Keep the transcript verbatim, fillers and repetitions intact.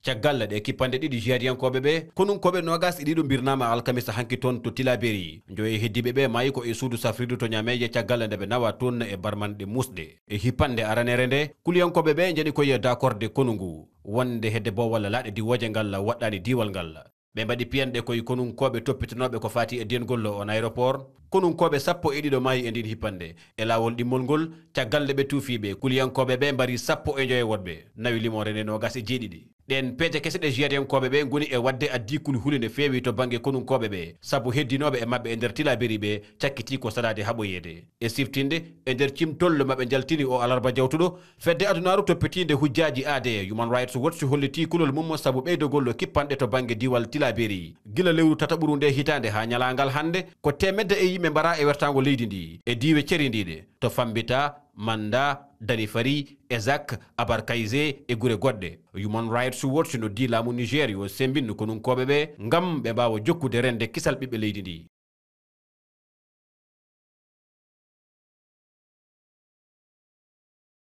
Caggal ɗe kippanɗe ɗiɗi jihadiyankooɓe ɓe, konunkooɓe noogas e ɗiɗo mbirnaama alkamisa hanki toon to Tilaberi. Njoye heddiiɓe ɓe maayi ko e suudu safrirdu to Ñameeje caggal nde ɓe nawa toon e barmanɗe muusɗe. E hippanɗe aranere nde, kuliyankooɓe ɓe njani koye dakorde konu ngu, wonde hedde boowal laaɗe diwooje ngal waɗɗaani diiwal ngal. Ɓe mbaɗi piyanɗe koye konunkooɓe toppitanooɓe ko faati e dengol on aéroport. Konunkooɓe sappo e ɗiɗo maayi e ndin hippanɗe. E laawol ɗimmol ngol, caggal nde ɓe tuufiiɓe, kuliyankooɓe ɓe mbari sappo e njoye woɗɓe, nawi limoore nde noogas e jeeɗiɗi. Ɗeen peeje kese ɗe jihadiyankooɓe ɓe ngoni e waɗde addii kulhuli no feewi to bannge konunkooɓe ɓe, sabu heddinooɓe e maɓɓe e nder Tilaberi ɓe cakkitii ko salaade haɓoyeede. E siftinde, e nder cimtol maɓe njaltini o alarba jawtuɗo, fedde adunaaru toppitiinde hujjaaji aade, Human Rights Watch, hollitii kulol mum sabu ɓeydogol kippanɗe to bannge diiwal Tilaberi. Gila lewru tataɓuru nde hitaande haa ñalaangal hannde, ko teemedde e yimɓe mbaraa e wertaango leydi ndi e diiwe cerindiiɗe, to Fambita, Manda, Danifari, Ezak, Abarkayze e gure goɗɗe. Human Rights Watch noddii laamu Niger yo semmbin konunkooɓe ɓe ngam ɓe mbaawa jokkude rende kisal ɓiɓɓe leydi ndi.